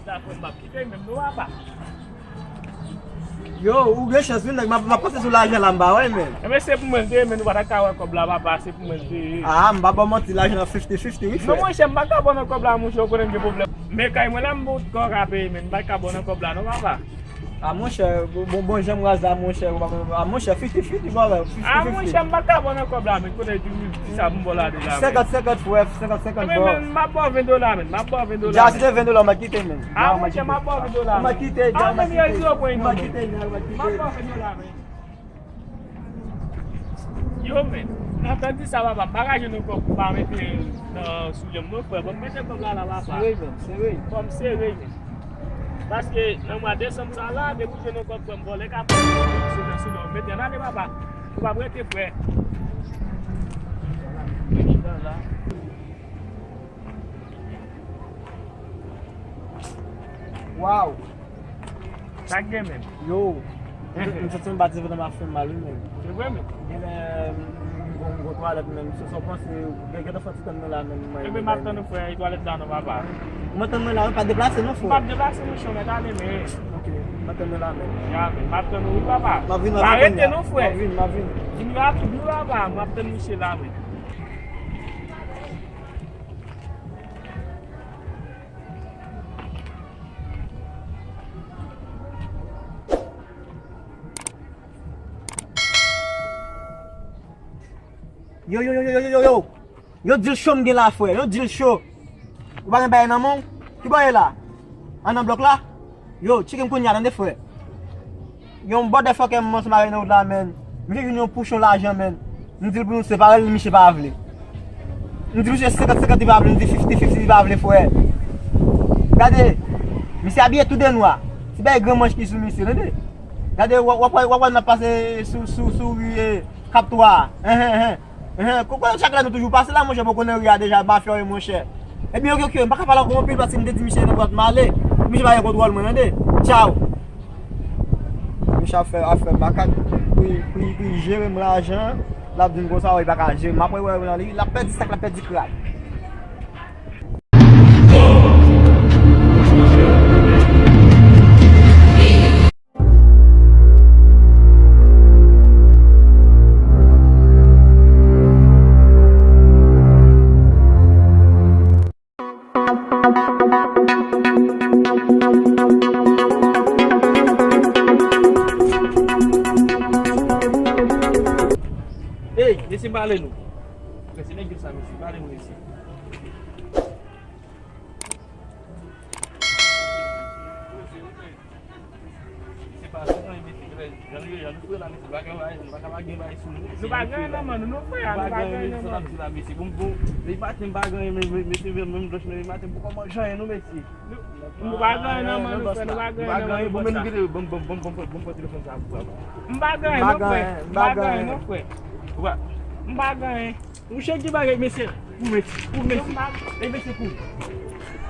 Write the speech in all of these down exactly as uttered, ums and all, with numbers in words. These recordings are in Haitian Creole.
La frè, m ap kite menm non papa. Yo, ou gen chans wi nèg, m ap, m ap panse sou lajan la, m pa wè menm. Enben se pou mwen l te ye, men nou pa ta ka wè kòb la papa, se pou mwen l te ye. Ah, m pa ba w manti, lajan nan fifty fifty wi frè. Non monchè, m pa ka ba w nan kòb la monchè, ou konnen m gen pwoblèm. Men kay mwen la m bout kò ka peye, men m pa ka ba w nan kòb la non papa. Ah monchè, bon, bon, bon jan m raz la monchè, ah monchè, fifty fifty brother, fifty fifty. Ah monchè, m pa ka ba w nan kòb la, men kote di sa pou m ba w la deja. Senkant senkant frè, senkant senkant bro. Men m ap ba w ven dola, men m ap ba w ven dola. Ja, si se ven dola, m ap kite men. Ah monchè, m ap ba w ven dola. M ap kite, ja, m ap kite. M ap kite, ja, m ap kite. M ap ba w ven dola, men. Yo men, nan tan di sa papa, m pa ka jwenn yon kòb pou m pa mete nan soulye m non frè. Ban m mete kòb la la papa. Sere men, sere. Fò m sere men. Paske nan mwa desanm sa la, depi w jwenn yon kòb frè m vòlè ka pran sou nan soulye w. Mete ann ale papa. Ou p ap rete frè. Waw. Sa k gen menm? Yo, m santi m pati vre nan m ap fè m mal wi menm. Se vre menm? Genlè m gon, m gon twalèt menm. Sa w panse, gen, gentan fè ti tann mwen la menm mwen. Ebyen m ap tann ou frè, e twalèt la non papa. Mwen tann mwen la, mwen pa deplase non frè. M p ap deplase monchè, mèt ale men. Ok, mwen tann mwen la menm. Ya men, m ap tann ou wi papa. M ap vin, m ap vin. Pa rete non frè. M ap vin, m ap vin. Vin rapid wi papa, m ap tann misye la men. Yo, yo, yo, yo, yo, yo, yo. Yon dil cho m gen la, frè. Yon dil cho. Ou pa gen bagay nan men w? Ki bò w ye la? Anndan blòk la? Yo, tcheke m kounye a, tande, frè. Yon motherfucker m ansanm avè nan wout la, menn. Misye jwenn yon pouchon lajan, menn. M di l pou nou separe l, misye pa vle. M di misye senkant senkant, li pa vle. M di fifty fifty, li pa vle, frè. Gade, misye abiye tou de nwa. Se bagay gran manch ki sou misye, tande. Gade, w ap, w ap, w ap wè n ap pase sou, sou, sou ri, e, Kap twa a. Enhen, enhen. Enhen, ko-, kote chak lè nou toujou pase la, monchè, bon, konnen ri a deja mafya w ye, monchè. Ebyen, ok, ok, m pa ka pale ankò anpil paske m te di misye nan dwat m ale. Misye pa gen kontwòl mwen, tande. Tchaw. Misye ap fè, ap fè makak pou, pou, pou jere m lajan. L ap di m konsa, wi, li pa ka jere m. Apre, wè, wè, nan li, l ap pèdi sak, l ap pèdi krak. Ey, mesye, pale nou. Mesye, nèg yo sa, mesye, pale nou, mesye. Se pa sa, non, mesye, jan nou ye, jan nou fè la, mesye, pa gen bagay, nou pa ka pa gen bagay sou nou, mesye. Nou pa gen anyen nan men nou, non, frè, nou pa gen anyen nan men nou. Sa n ap di la, mesye, bon, bon, depi maten m pa gen anyen, men, men, mesye, menm blanch, men maten m poko manje anyen, non, mesye. Nou, nou pa gen anyen nan men nou, frè, nou pa gen anyen nan men nou, bon, men nou kite, bon, bon, bon, bon, bon, bon, telefòn sa pou papa. M pa gen anyen, non, frè, m pa gen anyen, non, frè. M pa gen anyen. Ou chèk di bagay, mesye, ou mesye, ou mesye. E mesye, kou.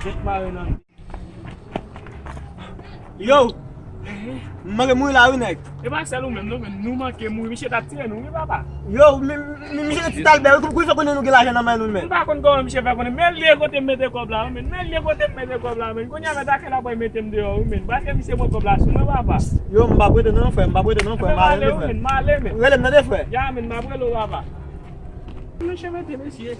Tèt mare nan. Yo! M manke mouri la wi nèg. E pa sèl ou menm non, men nou manke mouri. Misye t ap tiye nou wi papa. Yo, mi, mi, misye gen ti talbè wi, kou, kou fè konnen nou gen lajan nan men nou men. M pa konn kòman misye fè konnen, men l ye kote m mete kòb la wi men, men l ye kote m mete kòb la men. Kounye a mèt akèl ap mete m deyò wi men, paske misye pran kòb la sou mwen papa. Yo, m p ap rete non frè, m p ap rete non frè, m ale wi frè. M ale men. Rele m tande frè. Ya men, m ap rele w papa. Mesye mete mesye.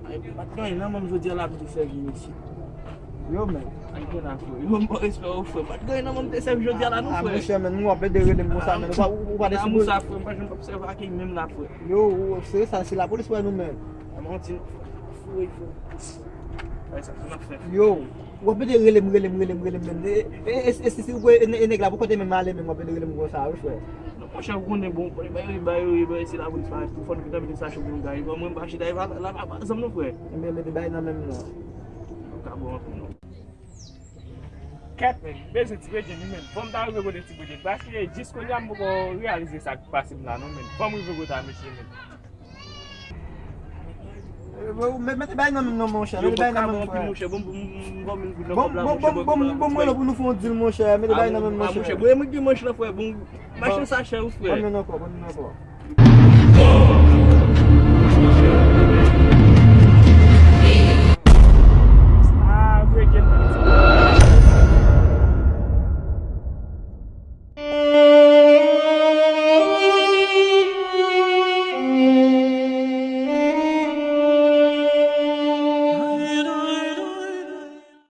Ay, pa t gen anyen nan men m jodi a la pou te sèvi mesye. Yo, men. Ay, gen la, frè. Yo, m ba w respè, wi, frè. Pa t gen anyen nan men m te sèvi jodi a la, non, frè. Ah, monchè, men, nou ap plede rele m konsa, men. Ou pa, ou, ou pa ta sipoze. Damou sa, frè, m pa janm t ap sèvi ak li menm la, frè. Yo, ou, se sa, se lapolis wè nou, men. A manti, non, frè. Foure, frè. Ay, sa, sa n ap fè, frè. Yo. W ap mete rele m, rele m, rele m, rele m menm. E, e, e, e, si, si, e, e, e nèg la pou kote menm ale menm w ap mete rele m konsa wi frè. Non monchè ou konnen bon, bay, bay, bay, bay, se lapolis pa tou fò nou gentan mete sa cho pou nou gaye. Bon mwen m pa chita e pa la pa zanm non frè. Ebyen mete bay nan menm non. Nou ka bon anpil non. Kèt men, bezwen ti Bredjen wi menm. Fò m ta rive kote ti Bredjen. Paske jis kounye a m poko reyalize sa k pase m la non menm. Fò m rive kote a mesye menm. Mete bay nan men m non monchè, mete bay nan men m frè. Bon, bon, bon, bon, bon, mwen la pou nou fè yon deal monchè, mete bay nan men m monchè. Bon, mwen ki manch la frè, bon, machin sa chè wi frè. Ban m youn ankò, ban m youn ankò.